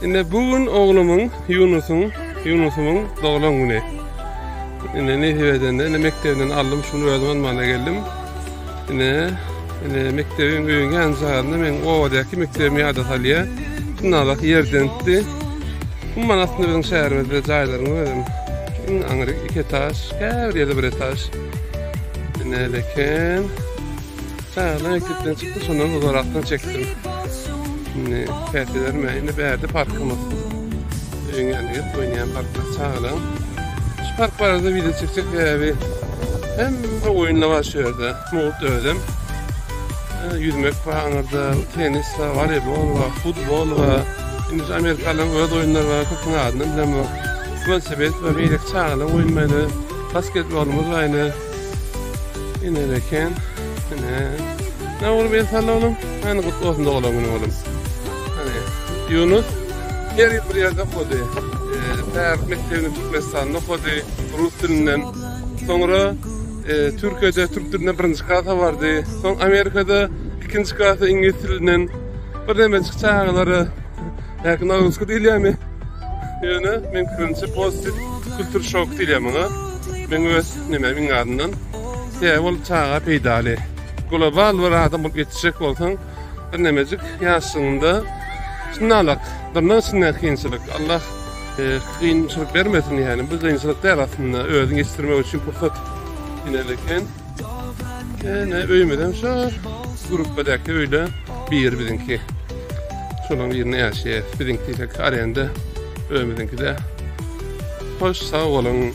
Ine bu gün oglumyň Ýunusyň, Ýunusymyň doglan güni. Ine nesip edende ine mekdebinden aldym, şuny özüm almana geldim. Ine, ine mekdebiň öýüň ýanjagynda meň obadaky mekdebimi ýada salýar. Şunalak ýerdentdi. Umuman aslynda biziň şäherimizde jaýlaryň özem iň aňry iki etaž, käbir ýerde bir etaž. Ine leken. Çagalar mekdepden çykdy, şondan uzarakdan çekdim. Indi päsgelerme, indi bärde parkymyz. Öýüň ýanynda gelip oýnaýan parklar çagalaň. Şu park barada wideo çekjek sebäbi hemme oýunlar bar şu ýerde. Mugt özem. Ýüzmek bar aňyrda, tennis bar, woleýbol bar, futbol bar. Indi şu amerikanlaryň öz oýunlary bar, köpüň adyny bilemok. Welosiped bar, beýleki çagalaň oýunlary, basketbolymyz bar ine. Ine eken. Ine. Ne oğlum el salla oğlum. Hani kutlu olsun doğulan günü oğlum. Hani Yunus her ýyl bir ýerde okady. Ee, mekdebini Türkmenistanda okady. Rus dilinden. Soňra e, Türkiýede türk dilinden birinji klasa bardy. Soň Amerikada ikinji klasa iňlis dilinden. Bir demejik çagalara Belki nagruska diýilýärmi? Ýöne meň pikirimçe pozitiv kültür şok diýilýär muňa. Meň öz nemem iň azyndan. Sebäbi ol çaga peýdaly. Global bir adam bolup ýetişjek bolsaň, bir nemejik ýaşlygyňda şunalak dyrnak içinde kynçylyk. Allah e, kynçylyk bermesin ýani. Bu kynçylyk däl aslynda. Özüňi ýetişdirmek üçin pursat ineleken. Ene öýümizem şu grupbadaki öýle biri biziňki. Şolaryň birinde ýaşaýar. Biziňki diýsek arenda, özümiziňki-de. Hoş sag boluň.